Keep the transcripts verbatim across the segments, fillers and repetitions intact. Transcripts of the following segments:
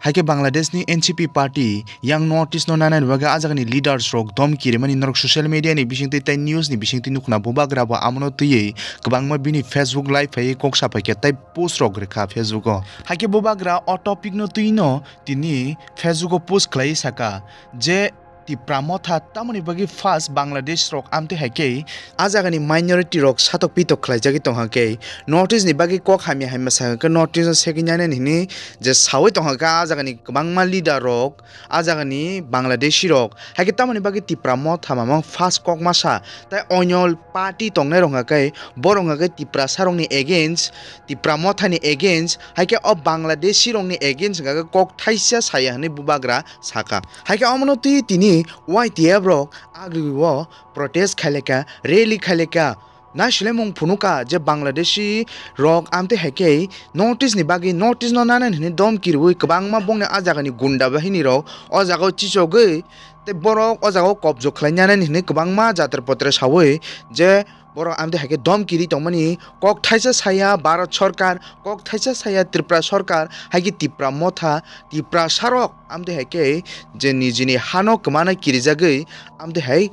Haikhe Bangladeshni N C P party yang North East no nanani bagwi a jagani leaders rok dom kirimani norok social media ni bisingtwi tei news ni bisingtwi nukhna. Bubagra bo amono twiwi kwbangma bini Facebook live phaiwi kok saphaikha tei post rok rwkha Facebook o. Haikhe Bubagra o topic no twino tini Facebook o post khlaiwi saka je Tipra Motha tamoni bagwi first Bangladesh rok amtwi hai khe a jagani minority rok satok pitok khlaijagwi tongkha khe North East ni bagwi kok hamya hamya sakha khe North East no segwi nani hwnwi je sawi tongkha khe a jagani kwbangma leader rok a jagani Bangladeshi rok hai khe tamoni bagwi Tipra Motha mamang first kok masa tei onyo party tongnai rok hwnka khe borok hwnka khe Tiprasa rokni against, Tipra Mothani against hai khe o Bangladeshi rokni against hwnka khe kok thaisa saya hwnwi Bubagra saka. Hai khe omono twi tini Y T F rok agriwi o protest khaileka, rally khaileka. Naislemung phunuka je Bangladeshi rok amtwi hai khe North East ni bagwi North East no nanani hwnwi dom kiriwi kwbangma bongni a jagani gunda bahini rok o jaga o chichogwi tei borok o jaga o kobjo khlai nanani hwnwi kwbangma jatra potra sawi je borok amtwi hai khe dom kiri tongmani kok thaisa saya Bharat Sarkar, kok thaisa saya Tripura Sarkar, hai khe Tipra Motha, Tiprasa rok amtwi hai khe je nijini hano kwmana kirijagwi amtwi hai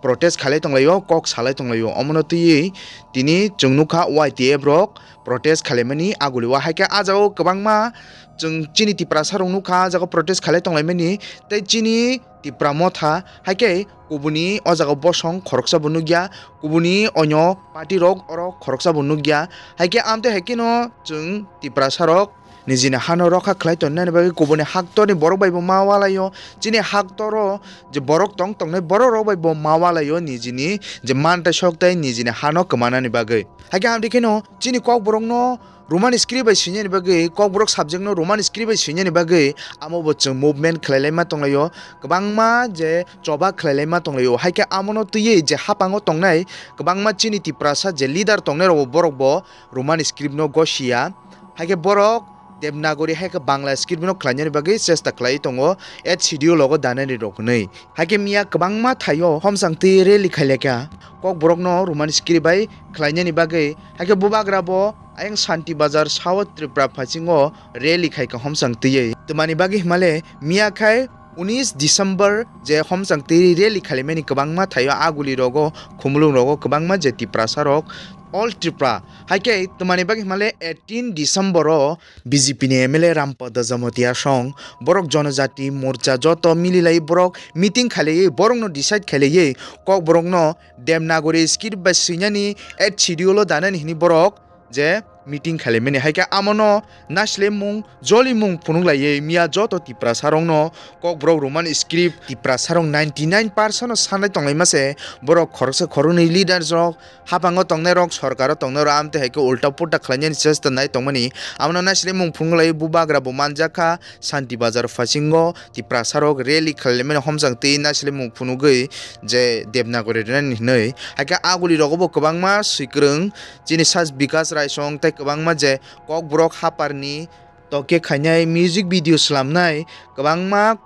protest khalai tonglaio, kok salai tonglaio. Omono twiwi tini chwng nukha Y T F rok protest khalaimani agulio. Hai khe a jagao kwbangma chwng chini Tiprasa rok nukha a jagao protest khalai tonglaimani tei chini Tipra Motha hai khe kubuni o jagao bosong khoroksa bo nukya, kubuni onyo party rok oro khoroksa bo nukya. Hai khe amtwi hai kheno chwng Tiprasa rok nijini hano rokha khlai tonnani bagwi kubuni haktorni borok bai bo ma walaio. Chini haktoro je borok tong tongnai borok rok bai bo ma walaio nijini je mantai sok tei nijini hano kwmanani bagwi. Hai khe amtwi kheno chini Kokborokno Roman script bai swinani bagwi, Kokborok subject no Roman script bai swinani bagwi amo bo chwng movement khlai lai ma tonglaio, kwbangma je choba khlai lai ma tonglaio. Hai khe amono twiwi je hapango tongnai kwbangma chini Tiprasa je leader tongnai rok bo borok bo Roman script no gosia. Hai khe borok Devanagari hai khe Bangla script no khlainani bagwi chesta khlai tongo, eighth schedule logo danani rok hwnwi. Hai khe miya kwbangma thaio homsang twi rally khailekha Kokborokno Roman script bai khlainani bagwi. Hai khe Bubagra bo ayang Shanti Bazar South Tripura phasingo rally khaikha homsang twiwi. Twmani bagwi himale miya khai unis December je homsang twi rally khalaimani kwbangma thaio aguli rogo, khumulung rogo kwbangma je Tiprasa rok, all Tripura. Hai khe twmani bagwi himale eighteen December o B J P ni M L A Rampada Jamatia song borok Jonojati Morcha joto mililai borok meeting khailaiwi borokno decide khailaiwi Kokborokno Devanagari script bai swinani eighth schedule o danani hwnwi borok je meeting khalaimani. Hai khe amono naislemung jolimung phunuklaiwi miya joto Tiprasa rokno Kokborok Roman script Tiprasa rok ninety nine percent no sanai tonglaima se borok khoroksa khoroknwi leaders rok hapango tongnai rok, sorkaro tongnai rok, amtwi hai khe ulta pulta khlainani chesta nai tongmani. Amono naislemung phunuk lai Bubagra bo manjakha, Shanti Bazar phasingo Tiprasa rok rally khlaimani homsang twi naislemung phunugwi je Devanagari rwnani hwnwi. Hai khe aguli rogo bo kwbangma swikwrwng chini Sas Bikas Raisong tei kwbangma je Kokborok haparni toke khainai music video slamnai kwbangma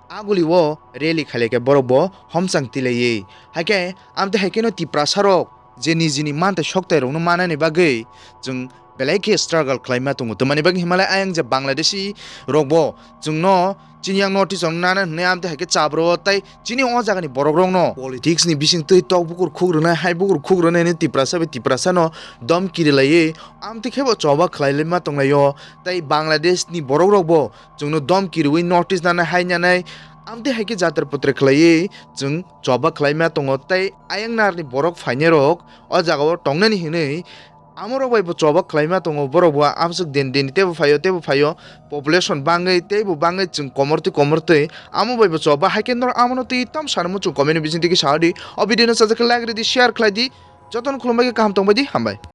aguli o rally khailai khe borok bo homsang tilaiwi. Hai khe amtwi hai kheno Tiprasa rok je nijini mantai soktai rokno manani bagwi chwng belai khe struggle khlaima tongo. Twmani bagwi himale ayang je Bangladeshi rok bo chwngno chini yang notice rok nana hwnwi amtwi hai khe chabro tei chini o jagani borok rokno politics ni bisingtwi tok bukur khuk rwnai hai bukur khuk rwnai hwnwi Tiprasa bai Tiprasa no dom kirilaiwi amtwi khe bo choba khlai laima tonglaio tei Bangladesh ni borok rok bo chwngno dom kiriwi notice nanai hai nanai amtwi hai khe jatra putra khlaiwi chwng choba khlaima tongo tei ayang narni borok phainai rok o jagao tongnani hwnwi amorok bai bo choba khlaima tongo borok bo amswk den den teibo phaio teibo phaio population bangwi teibo bangwi chwng komortwi komortwi amo bai bo choba hai khe norok amono twi tam sanamo chwng comment ni bisingtwi khe sa di o video no sajak khe like rwdi share khlai di jotono khulumbai khe kaham tongbai di hambai.